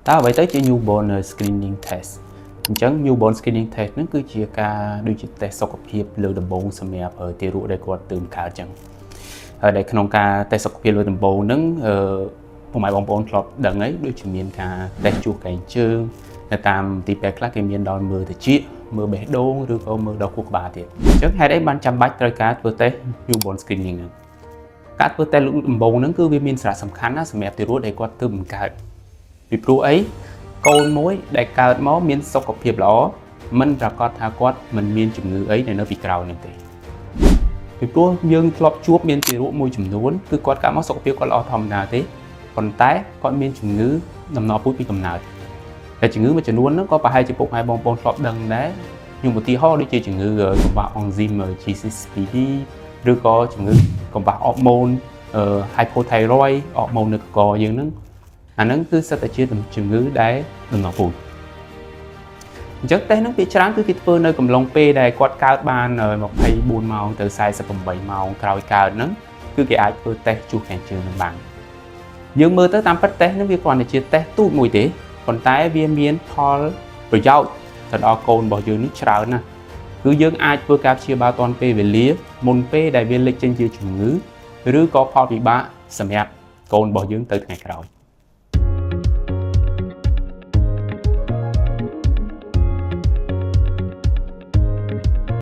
តើអ្វីទៅជា newborn screening test? អញ្ចឹង newborn screening test ហ្នឹងគឺជាការដូចជាតេស្តសុខភាពលើកដំបូងសម្រាប់ទារកដែលគាត់ទើបកើតអញ្ចឹងហើយដែលក្នុងការតេស្តសុខភាពលើកដំបូងហ្នឹងអឺពុកម៉ែបងប្អូនធ្លាប់ដឹងហើយដូចជាមានការតេស្តជួសកែងជើងនៅតាមទីពេទ្យខ្លះគេមានដល់មើលត្រចៀកមើលបេះដូងឬក៏មើលដល់ខួរក្បាលទៀតអញ្ចឹងហេតុអីបានចាំបាច់ត្រូវការធ្វើតេស្ត newborn screening ហ្នឹង?ការធ្វើតេស្តលើកដំបូងហ្នឹងគឺវាមានសារៈសំខាន់ណាស់សម្រាប់ទារកដែលគាត់ទើបបង្កើតពីព្រោះអីកូនមួយដែលកើតមកមានសុខភាពល្អមិនប្រាកដថាគាត់មិនមានជំងឺអីនៅពីក្រោយនោះទេពីព្រោះយើងធ្លាប់ជួបមានទារកមួយចំនួនគឺគាត់កើតមកសុខភាពគាត់ល្អធម្មតាទេប៉ុន្តែគាត់មានជំងឺដំណពូជពីកំណើតតែជំងឺមួយចំនួនហ្នឹងក៏ប្រហែលជាពុកម៉ែបងប្អូនធ្លាប់ដឹងដែរខ្ញុំឧទាហរណ៍ដូចជាជំងឺកង្វះអង់ស៊ីម G6PD ឬក៏ជំងឺកង្វះអរម៉ូន hypothyroid អរម៉ូននៅកកយើងហ្នឹងអាហ្នឹងគឺសុទ្ធតែជាជំងឺដែលដំណពូជអញ្ចឹងតេស្តហ្នឹងភាគច្រើនគឺគេធ្វើនៅកំឡុងពេលដែលគាត់កើតបាន24ម៉ោងទៅ48ម៉ោងក្រោយកើតហ្នឹងគឺគេអាចធ្វើតេស្តជួសខាងជើងហ្នឹងបានយើងមើលទៅតាមពិតតេស្តហ្នឹងវាគ្រាន់តែជាតេស្តទូចមួយទេប៉ុន្តែវាមានផលប្រយោជន៍ទៅដល់កូនរបស់យើងនេះច្រើនណាស់គឺយើងអាចធ្វើការព្យាបាលទាន់ពេលវេលាមុនពេលដែលវាលេចចេញជាជំងឺឬក៏ផលវិបាកសម្រាប់កូនរបស់យើងទៅថ្ងៃក្រោយ។